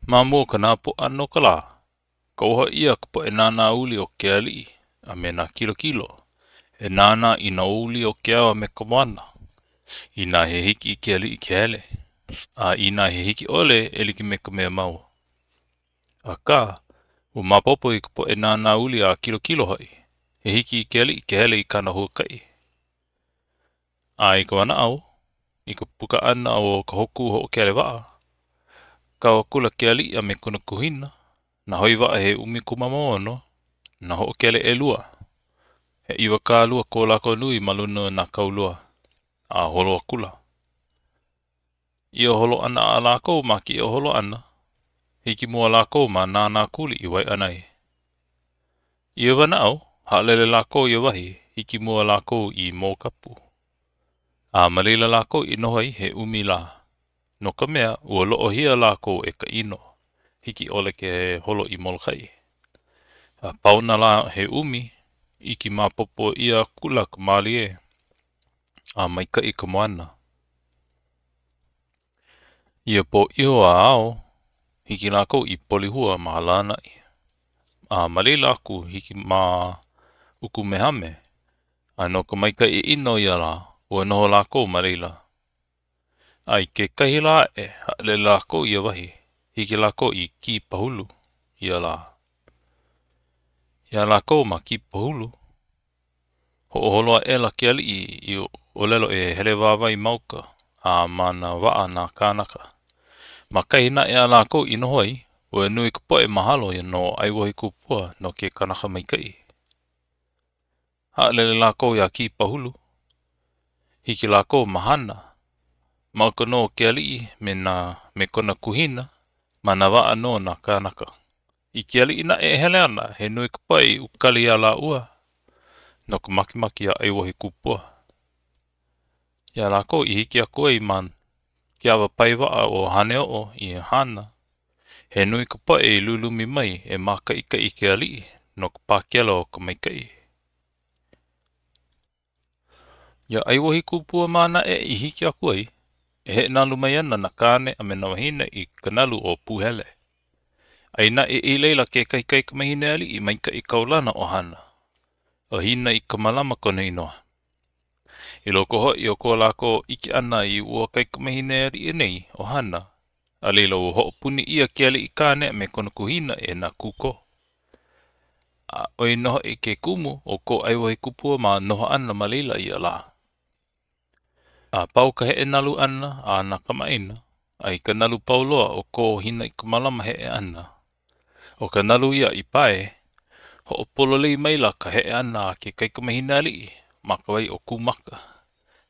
Ma mua o ka napoʻo ʻana o ka lā, kauoha ʻia ka poʻe nānā uli o ke aliʻi a me nā kilokilo e nānā i nā uli o ke ao a me ka moana, inā he hiki i ke aliʻi ke hele, a inā he hiki ʻole e like me ka mea mau. Akā, ua maopopo i ka poʻe nānā uli a kilokilo hoʻi, he hiki i ke aliʻi ke hele i kāna huakaʻi. A i ka wanaʻao, i ka puka ʻana o ka hōkū hoʻokele waʻa, kau akula ke aliʻi a me kona kuhina, nā hoi waʻa he 16, nā hoʻokele ʻelua, he 20 ko lākou nui ma luna o nā kaulua, a holo akula. Ia holo ʻana a lākou ma kēia holo ʻana, hiki mua lākou ma Nānākuli i Waiʻanae. Ia wanaʻao, haʻalele lākou ia wahi, hiki mua lākou i Mōkapu. A ma laila lākou i noho ai he ʻumi lā, no ka mea, ua loʻohia lākou e ka ʻino, hiki ʻole ke holo i Molokaʻi. A pau nā lā he ʻumi, ʻike maopopo ʻia akula ka mālie a maikaʻi ka moana. Ia pō iho a ao, hiki lākou i Polihua ma Lānaʻi. A ma laila aku hiki ma Ukumehame, a no ka maikaʻi ʻino ia lā, ua noho lākou ma laila. A i kekahi lā aʻe, haʻalele lākou ia wahi, hiki lākou i Kīpahulu ia lā. Iā lākou ma Kīpahulu, Hoʻoholo aʻela ke aliʻi i ʻōlelo e hele wāwae ma uka a ma nā waʻa nā kānaka. Ma kahi naʻe a lākou i noho ai, ua nui ka poʻe mahalo no ʻAiwohikupua no ke kanaka maikaʻi. Haʻalele lākou iā Kīpahulu. Hiki lākou ma Hāna. Ma uka nō ke aliʻi me nā me kona kuhina, ma nā waʻa nō nā kānaka. I ke aliʻi naʻe e hele ana, he nui ka poʻe i ukali iā lāua no ka makemake iā ʻAiwohikupua. Iā lākou i hiki aku ai ma ke awa pae waʻa o Haneoʻo i Hāna, he nui ka poʻe i lulumi mai e mākaʻikaʻi i ke aliʻi no ka pākela o ka maikaʻi. Iā ʻAiwohikupua mā naʻe i hiki aku ai, e heʻenalu mai ana nā kāne a me nā wāhine i ka nalu ʻo Pūhele. Aia naʻe i laila kekahi kaikamahine aliʻi maikaʻi kaulana o Hāna, ʻo Hina-i-ka-malama kona inoa. I loko hoʻi o ko lākou ʻike ʻana i ua kaikamahine aliʻi nei o Hāna, a laila ua hoʻopuni ʻia ke aliʻi kāne a me kona kuhina e nā kuko. A ʻo ia nō hoʻi ke kumu o ko ʻAiwohikupua mā noho ʻana ma laila ia lā. A pau ka heʻe nalu ʻana a nā kamaʻāina, a i ka nalu pau loa o ko Hina-i-ka-malama heʻe ʻana, ʻo ka nalu ia i pae, hoʻopololei maila ka heʻe ʻana a ke kaikamahine aliʻi ma ka wai o Kūmaka,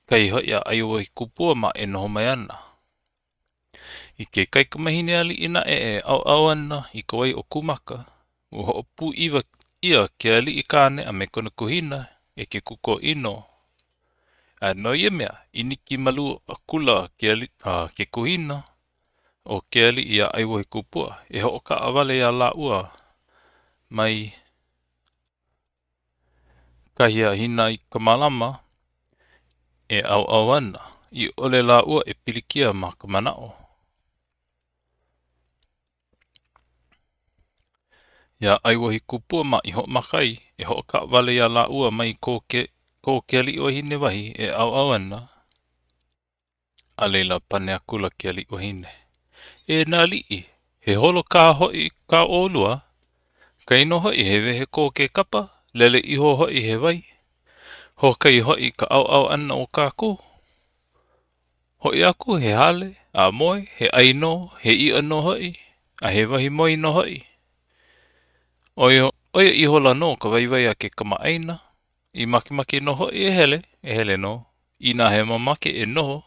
kahi hoʻi a ʻAiwohikupua mā e noho mai ana. I ke kaikamahine aliʻi naʻe e ʻauʻau ana i ka wai o Kūmaka, ua hoʻopūʻiwa ʻia ke aliʻi kāne a me kona kuhina e ke kuko ʻino. A no ia mea, ʻiniki malū akula ke ali, a, ke kuhina o ke aliʻi iā ʻAiwohikupua e hoʻokaʻawale iā lāua mai kahi a Hina-i-ka-malama e ʻauʻau ana, i ʻole lāua e pilikia ma ka manaʻo. Iā ʻAiwohikupua mā i hoʻomaka ai e hoʻokaʻawale iā lāua mai ko ke, ko ke aliʻi wahine wahi e ʻauʻau ana, A laila, pane akula ke aliʻi wahine, E nā aliʻi, he holo kā hoʻi kā ʻolua? Kainō hoʻi he wehe ko ke kapa, lele iho hoʻi he wai. Hokai hoʻi ka ʻauʻau ʻana o kākou. Hoʻi aku he hale, a moe, he ʻai nō, he iʻa nō hoʻi, a he wahi moe nō hoʻi. ʻO ia, ʻo ia ihola nō ka waiwai a ke kamaʻāina, I makemake nō hoʻi e hele, e hele nō. Inā he mamake e noho,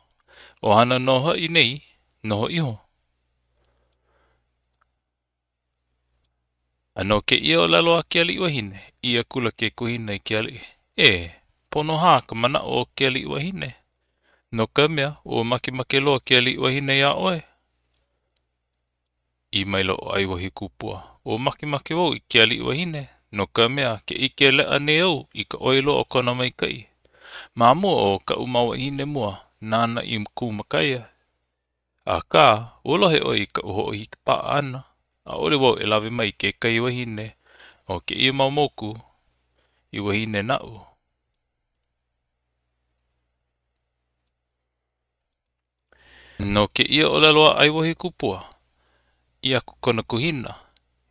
ʻo Hana nō hoʻi nei, noho iho. A no kēia ʻōlelo a ke aliʻi wahine, ʻī akula ke kuhina i ke aliʻi, Ē, pono hā ka manaʻo o ke aliʻi wahine, no ka mea, ua makemake loa ke aliʻi wahine iā ʻoe. ʻĪ maila ʻo ʻAiwohikupua, Ua makemake wau i ke aliʻi wahine, no ka mea, ke ʻike leʻa nei au i ka ʻoi loa o kona maikaʻi. Ma mua o kaʻu mau wāhine mua, nāna i kūmakaia. Akā, ua lohe ʻoe i kaʻu hoʻohiki paʻa ʻana, ʻaʻole wau e lawe mai i kekahi wahine o kēia mau moku i wahine naʻu. No kēia ʻōlelo a ʻAiwohikupua, ʻī aku kona kuhina,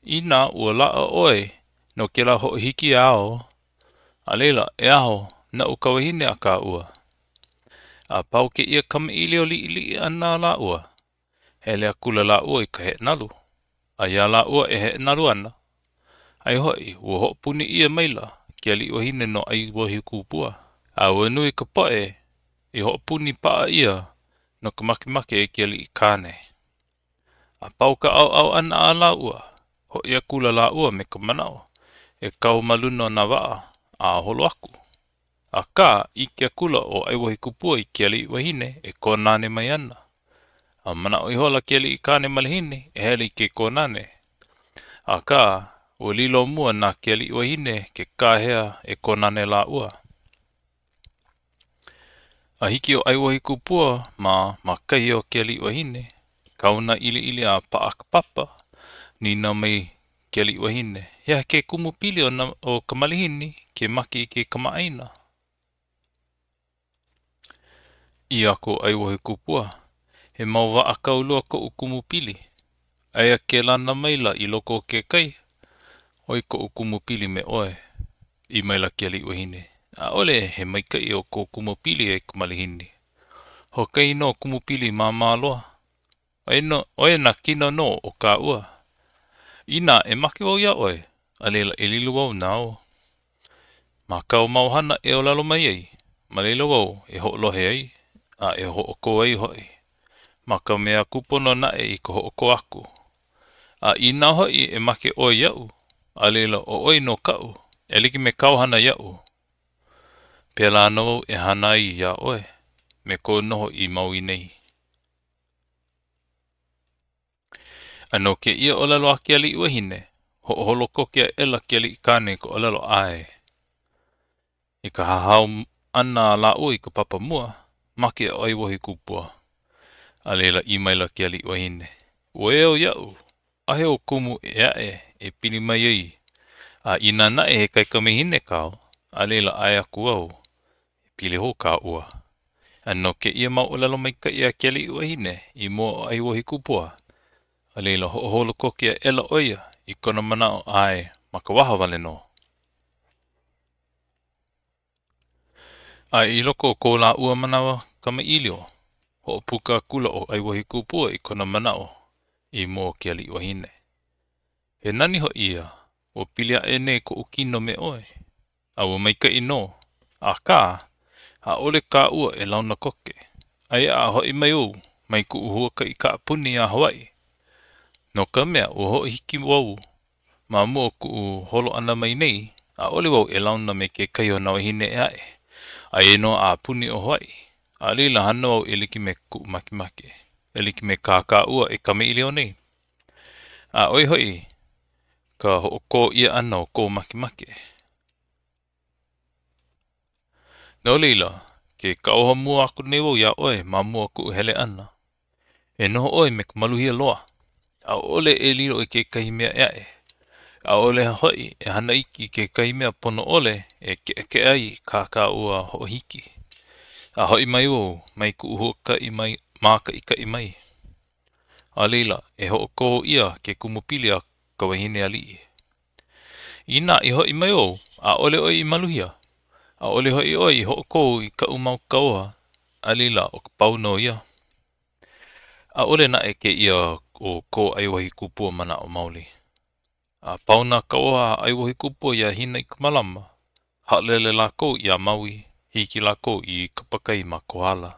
Inā ua laʻa ʻoe no kēlā hoʻohiki āu, a laila, e aho, naʻu ka wahine a kāua. A pau kēia kamaʻilio liʻiliʻi ʻana a lāua, hele akula lāua i ka heʻenalu. A iā lāua e heʻenalu ana, aia hoʻi, ua hoʻopuni ʻia maila ke aliʻi wahine no ʻAiwohikupua, a ua nui ka poʻe i hoʻopuni paʻa ʻia no ka makemake i ke aliʻi kāne. A pau ka ʻauʻau ʻana a lāua, hoʻi akula lāua me ka manaʻo e kau ma luna o nā waʻa a holo aku. Akā, ʻike akula ʻo ʻAiwohikupua i ke aliʻi wahine e kōnane mai ana. A manaʻo ihola ke aliʻi kāne malihini e hele i ke kōnane. Akā, ua lilo mua na ke aliʻi wahine ke kāhea e kōnane lāua. A hiki ʻo ʻAiwohikupua mā ma kahi o ke aliʻi wahine, kau nā ʻiliʻili a paʻa ka papa, nīnau mai ke aliʻi wahine, He aha ke kumu pili o, o ka malihini ke make i ke kamaʻāina? ʻĪ aku ʻo ʻAiwohikupua, He mau waʻa kaulua koʻu kumu pili. Aia ke lana maila i loko o ke kai, ʻoi koʻu kumu pili me ʻoe. ʻĪ maila ke aliʻi wahine, ʻAʻole he maikaʻi o kou kumu pili e ka malihini. Hoʻokahi nō kumu pili māmā loa. ʻO ia nā kino nō o kāua. Inā e make wau iā ʻoe, a laila e lilo wau nāu. Ma kāu mau hana e ʻōlelo mai ai, ma laila wau e hoʻolohe ai, a e hoʻokō ai hoʻi, ma ka mea kūpono naʻe i ka hoʻokō aku. A inā hoʻi e make ʻoe iaʻu, a laila ʻo ʻoe nō kaʻu, e like me kāu hana iaʻu, pēlā nō wau e hana ai iā ʻoe me kou noho i Maui nei. A no kēia ʻōlelo a ke aliʻi wahine, hoʻoholo koke aʻela ke aliʻi kāne i ka ʻōlelo ʻae. I ka hahao ʻana a lāua i ka papa mua, make ʻo ʻAiwohikupua. A laila, ʻī maila ke aliʻi wahine, Ua eo iaʻu, ʻaʻohe ou kumu ʻē aʻe e pili mai ai, a inā naʻe he kaikamahine kāu, a laila ʻae aku au, e pili hou kāua. A no kēia mau ʻōlelo maikaʻi a ke aliʻi wahine i mua o ʻAiwohikupua, a laila hoʻoholo koke aʻela ʻo ia i kona manaʻo ʻae ma ka waha wale nō. A i loko o ko lāua manawa kamaʻilio, hoʻopuka akula ʻo ʻAiwohikupua i kona manaʻo i mua o ke aliʻi wahine. He nani hoʻi ia, ua pili aʻe nei koʻu kino me ʻoe, a ua maikaʻi nō, akā, ʻaʻole kāua e launa koke. Aia a hoʻi mai au mai kuʻu huakaʻi kaʻapuni iā Hawaiʻi, no ka mea, ua hoʻohiki wau ma mua o kuʻu holo ʻana mai nei, ʻaʻole wau e launa me kekahi o nā wāhine ʻē aʻe. Aia nō a puni ʻo Hawaiʻi, a laila hana wau e like me kuʻu makemake, e like me kā kāua e kamaʻilio nei. A ʻo ia hoʻi ka hoʻokō ʻia ʻana o kou makemake. No laila, ke kauoha mua aku nei wau iā ʻoe ma mua o kuʻu hele ʻana. E noho ʻoe me ka maluhia loa, ʻaʻole e lilo i kekahi mea ʻē aʻe. ʻAʻole hoʻi e hana iki i kekahi mea pono ʻole e keʻakeʻa ai kā kāua hoʻohiki. A hoʻi mai wau mai kuʻu huakaʻi mai mākaʻikaʻi mai. A laila, e hoʻokō ʻia ke kumu pili a ka wahine aliʻi. Inā i hoʻi mai wau, ʻaʻole ʻoe i maluhia, ʻaʻole hoʻi ʻoe i hoʻokō i kaʻu mau kauoha, a laila, ʻo ka pau nō ia. ʻAʻole naʻe kēia ʻo ko ʻAiwohikupua manaʻo maoli. A pau nā kauoha a ʻAiwohikupua iā Hinaikamalama, haʻalele lākou iā Maui, hiki lākou i kapakai ma Kohala.